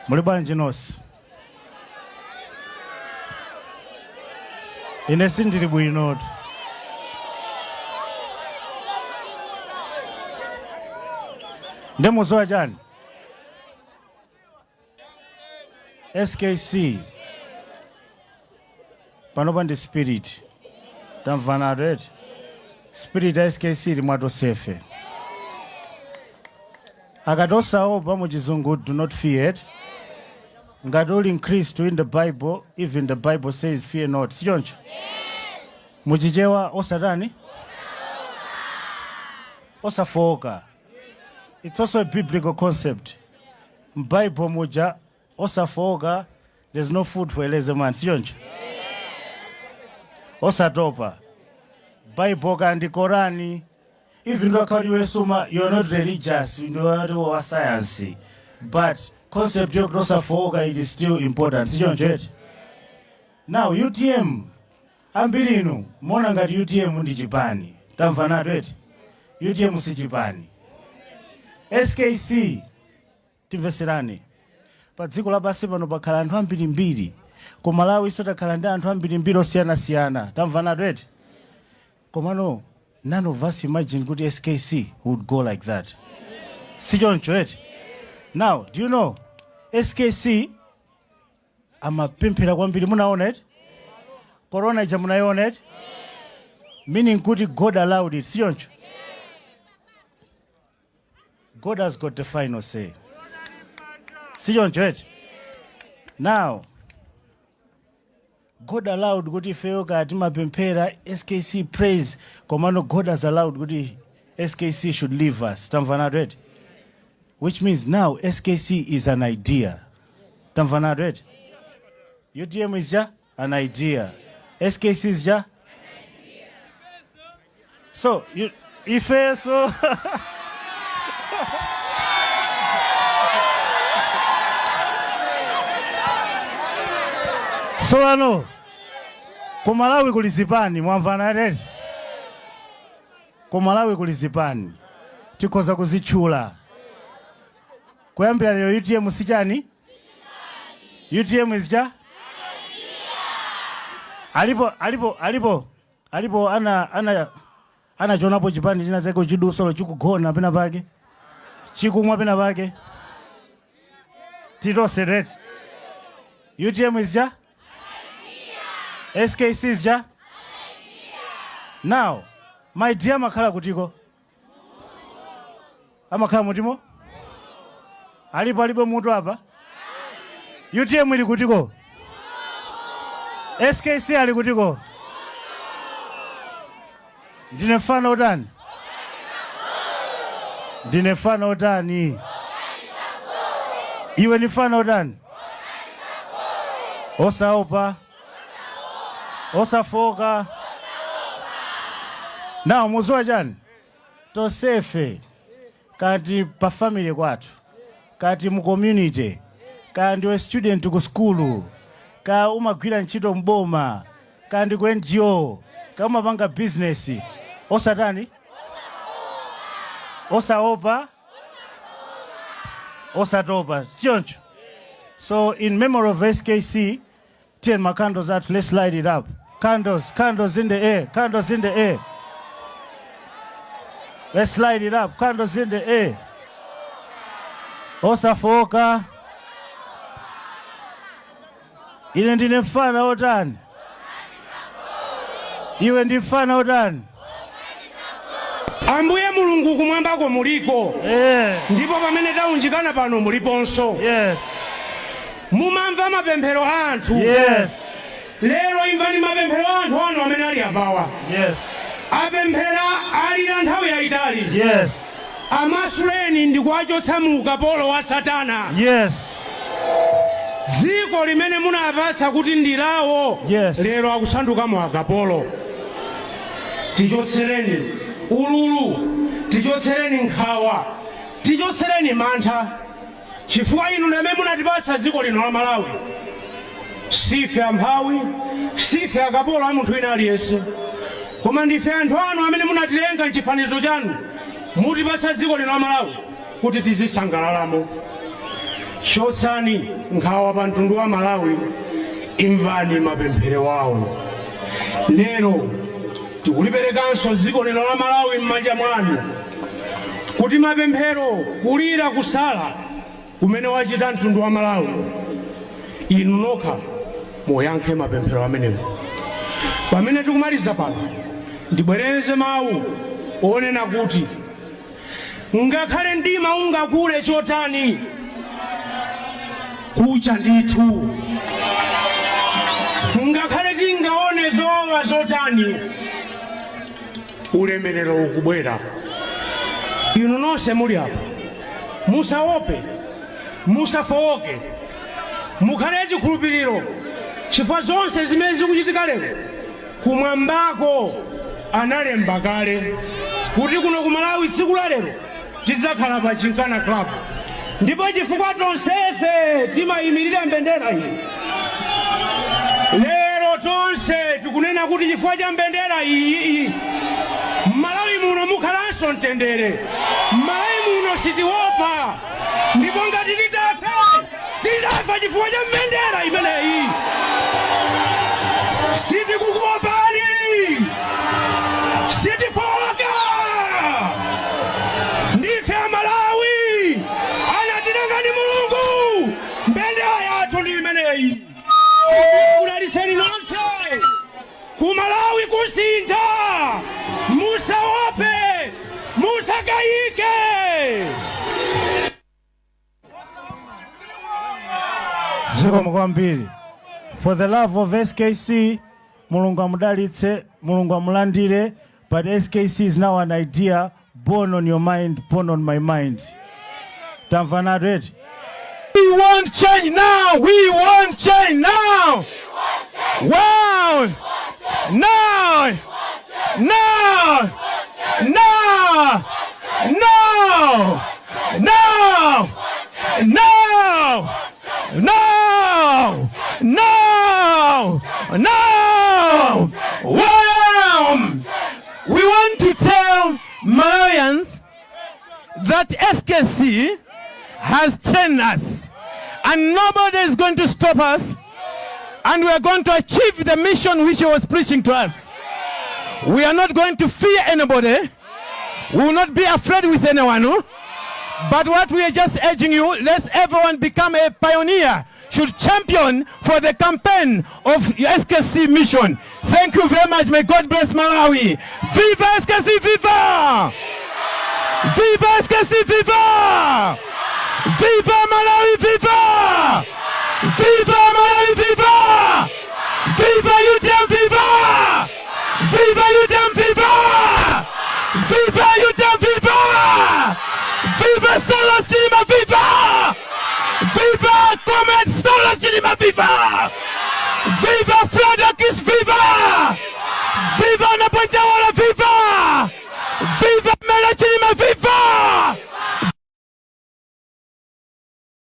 Muli bwanji nonse? Ine sindili bwinotu. Nde muziwa chani? SKC panopa ndi spirit. Tamvanatu eti? Spirit ya SKC ili mwa tonsefe. Akati osaopa mu Chizungu, do not fear it. Ngati uli Mkhristu, in the Bible, even the Bible says fear not. Sichoncho? Muchichewa osatani? Osafowoka. It's also a biblical concept. M'Bible muja osafowoka, there's no food for a lazy man. Sichoncho? Osatopa. Bible kandi Korani, even though akati iwe suma, you're not religious, ndiwe wa science, but concept yokuti osafowoka, it is still important. Sichoncho eti? Now UTM, ambiri inu mona ngati UTM ndi chipani. Tamvanatu eti? UTM si chipani. SKC, timveserane, pa dziko lapansi pano pakhala anthu ambirimbiri. Ku Malawi so takhala ndi anthu ambirimbiri osiyanasiyana. Tamvanatu eti? Komano none of us imagine kuti SKC would go like that. Sichoncho eti? Now, do you know SKC amapemphera kwambiri? Munaona eti? Corona ija munayiona eti? Meaning kuti God allowed it. Sichoncho? God has got the final say. Sichoncho eti? Now God allowed kuti ifeyo kati timapemphera, SKC prays, komano God has allowed kuti SKC should leave us. Tamvanatu eti? Which means now SKC is an idea. Tamvanatu eti? UTM is just an idea. SKC is just, so you ife so so ano ku Malawi kuli zipani. Mwamvana eti? Ku Malawi kuli zipani, tikhoza kuzitchula. Kuyambira lero UTM sichani? UTM is cha alipo alipo alipo alipo ana anachionapo chipani china chake chidusolo chikugona pena pake, chikumwa pena pake? Titonse eti? UTM is cha SKC is cha. Now my dear, amakhala kutiko? Amakhala mutimo? Alipo alibe mutu apa? UTM ili kutiko? SKC ali kutiko? Ndine mfano utani? Ndine mfano utani? Iwe ni mfano utani? Osaopa, osafoka. Now muziwa chani? Tonsefe, kati pa family kwathu, kati mu community, kaya ndiwe student ku skulu, kaya umagwira ntchito mboma, kaya ndi ku NGO, kaya umapanga business, osatani? Osaopa, osatopa. Sichoncho? So in memory of SKC, 10 ma candles athu, let's light it up. Candles, candles in the air, candles in the air. Let's light it up. Candles in the air. Osafoka. Ine ndine mfana otani? Iwe ndi mfana otani? Ambuye Mulungu, kumwambako muliko, ndipo pamene taunjikana pano muliponso. Mumamva mapemphero a anthu. Lero imvani mapemphero a anthu anu amene ali apawa. Apemphera, alira nthawi yayitali. Amasuleni ndi kuwachotsa mu ukapolo wa Satana. Dziko limene munapatsa kuti ndi lawo, lero akusandukamo akapolo. Tichotsereni ululu, tichotsereni nkhawa, tichotsereni mantha, chifukwa inu ndi amene munatipatsa dziko lino la Malawi. Sife amphawi, sife akapolo a munthu wina aliyense, koma ndife anthu anu amene munatilenga mchifanizo chanu. Mutipatsa dziko lino la Malawi kuti tizisangalalamo. Chotsani nkhawa pa mtundu wa Malawi, imvani mapemphero wawo. Lero tikuliperekanso dziko lino la Malawi m'manja mwanu, kuti mapemphero, kulira, kusala kumene wachita mtundu wa Malawi, inu nokha muyankhe mapemphero amenewo. Pamene tikumaliza pano, ndibwereze mawu onena kuti ngakhale mdima ungakule chotani, kucha ndithu. Ngakhale tingaone zowawa zotani, ulemerero ukubwera. Inu nonse muli apa, musaope, musafowoke, mukhale chikhulupiriro, chifukwa zonse zimene zikuchitika lero, kumwambako analemba kale kuti kuno ku Malawi tsiku la lero tidzakhala pa Gymkhana Club. Ndipo chifukwa tonsefe timayimirira mbendera iyi, lero tonse tikunena kuti chifukwa cha mbendera iyi, Mmalawi muno mukhalanso mtendere. Mmalawi muno sitiopa, ndipo ngati titafe, titafa chifukwa cha mbendera imeneyi. Sitikukuopani, sitifoka, ndife Amalawi, anatilenga ndi Mulungu. Mbendera yathu ndi imeneyi. Kulaliseni nonse. Ku Malawi kusintha, musaope, musakayike. Zikomo kwambiri. For the love of SKC, Mulungu amudalitse, Mulungu amulandire. But SKC is now an idea born on your mind, born on my mind. Tamvanatu eti? We want change now. We want change now. Wow. Now. Now. Now. Now. Now. Now. Now. Now. Now. Wow. We want to tell Malawians that SKC has trained us and nobody is going to stop us, and we are going to achieve the mission which he was preaching to us. We are not going to fear anybody. We will not be afraid with anyone. But what we are just urging you, let's everyone become a pioneer, should champion for the campaign of SKC mission. Thank you very much. May God bless Malawi. Viva SKC, viva! Viva SKC, viva! Viva Malawi, viva! Viva Malawi, viva! Viva UTM, viva! Viva UTM, viva! Viva UTM, viva! Viva Saulos Chilima, viva! Viva Comrade Saulos Chilima, viva! Viva Fredokiss, viva! Viva Naponjawala, viva! Viva Mele Chilima, viva!